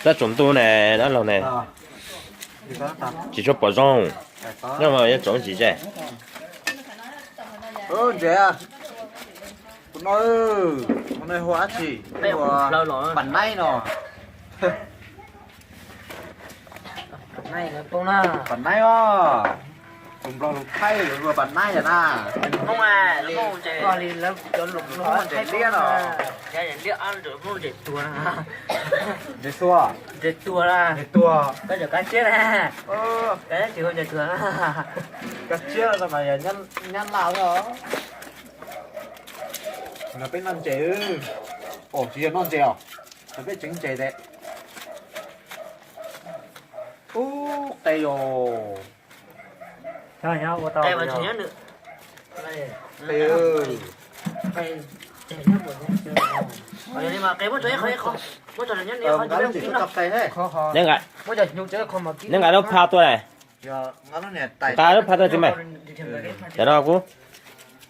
Tab tsoom ntuj ne, dab laug ne, tsis tshua pom zoo, nyob mas yuav tsoom tsis ze. Ntses, kuv no, kuv no hu dab tsi? Hu pas naib no. Pas naib os. Tus Nplog lus Thaib lawv hu pas naib na. Ntses liab no. Ntses xua, ntses tuag, ntses tuag. Kab tshiab no mas yog nyab laj xwb os. Nrog peb noj ntses. Os, tsis yog noj ntses os, nrog peb tseev ntses tes. Ub, qe os. Neb nqa lub phaj tuaj na. Nqa lub phaj tuaj txiv mas. Cov no kuv,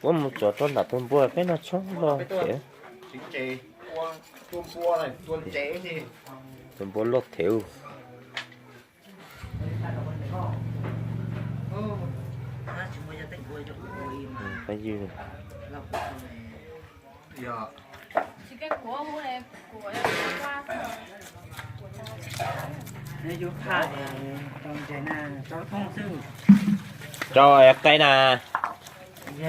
kuv mus tsuav rau nram tus npua peb noj tshoob loj thiab. Tus npua loj thiab. Rau qe na. Qe,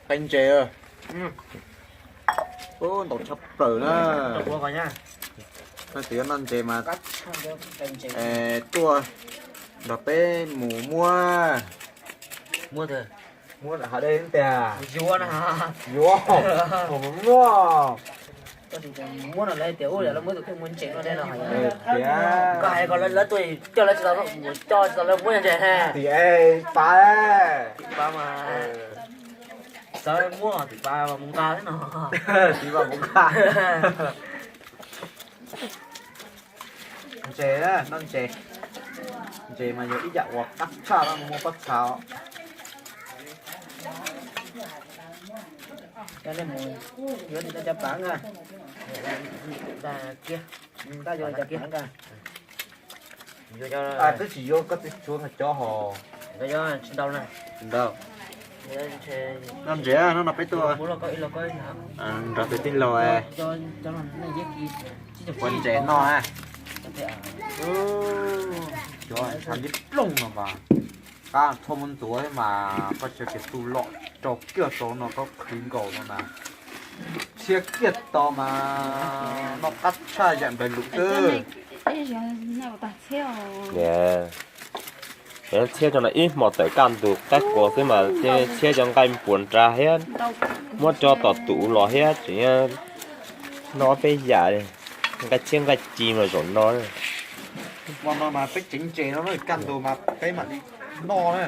qe ntses. Ntau tshaj plaws na. Leej twg yuav noj ntses mas tuaj nrog peb mus muab. Muab hais dej tiag. Yuav, yuav, muab. Tias koj hais ko lawv tuaj coj lawv tsis tau, coj tsis tau lawv muab ntses. Tim pab, tim pab mas xav muab tim pab mus nqa xwb no. Tim pab mus nqa. Ntses, noj ntses. Ntses mas yog ib yam uas qab tshaj no, muaj pob txha. Yuav cov pav na. Tab yuav cov pav na. Twb tsis yuav koj twb tsuav cov hos. Tsis ntau. Noj ntses no, no peb tuaj nrog tus tij laug. Ua ntses noj. Cov ntses liab ploog no mas qab txhob muab ntxuav mas koj tsis tias tu lom rau kiag rau no koj qhwv nkaus no na. Txhiab kiag to mas noj qab tshaj yam nplaig lus xwb. Txhiab cov no ib hmo tawm kaj ntug qab kuas xwb mas txhiab cov nqaij npuas nra thiab, muab cov tom tuv los thiab tseem noj peb yam li. Nqaij txhiab nqaij ci mas zaum no. Hmo no mas peb tseev ntses no kaj ntug mas peb mam li noj na.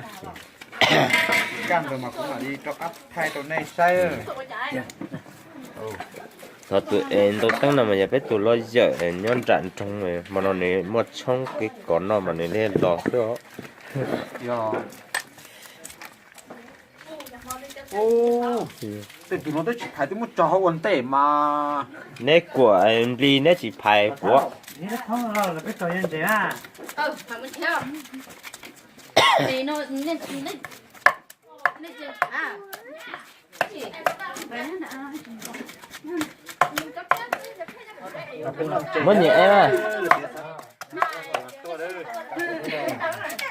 Kaj ntug mas kuv mam li rov qab thaij rau nej saib. Thov tus es ntau teeb no mas yog peb tus loj yawm nyob nram nroog, hmo no nws muaj tshoob kev kos noj mas nws thiaj los xwb os. Tej tus no twb tsis phais twb muab tso hauv ua ntej mas. Neb kuam nplig neb tsis phais kuv. Muab nyiam es na.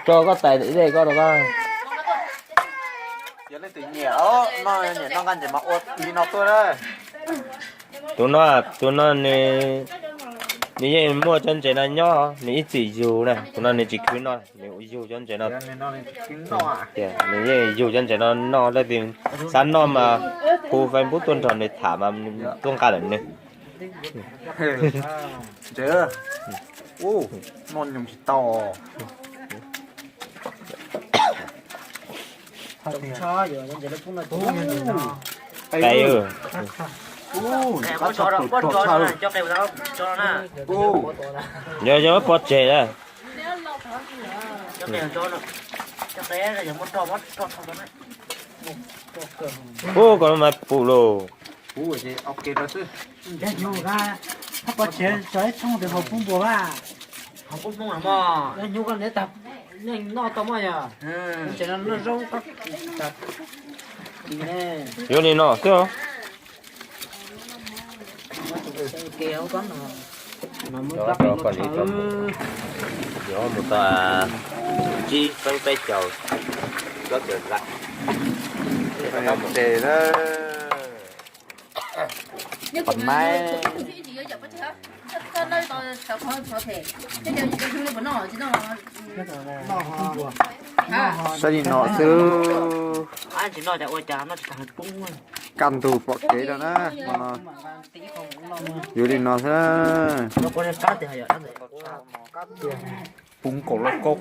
Rau koj tais ib daim koj rau koj. Yog leej twg nyiam, nyiam noj nqaij ntses mas ua li no tuaj na. Tus no, tus no nws, nws yeej muaj cov ntses no nyob, nws ib txwm yug na, tus no nws tsis khwv noj, nws yug cov ntses no. Nws yeej yug cov ntses no noj, leej twg xav noj mas hu Facebook tuaj nrog nws tham mas tuaj nqa ntawm nws. Ntses, noj nyoos tsis tau. Qe, Yog yog pov tseg na. Ub, koj mas pum lauj. Pov tseg tso ib thooj tes hauv pub npua vas. Hauv pub Hmoob no mog. Yog nyuv koj niam tag neeg noj tau mog yog. Tseem no noj zaub. Yuav li no xwb. Cov poj niam cov mus, yuav mus tau tsib feeb peb caug, cov cawm zais. Pom maiv. Saib li no xwb. Kaj ntug pom kev rau na. Yuav li no xwb. Pub kaum lauj kaub.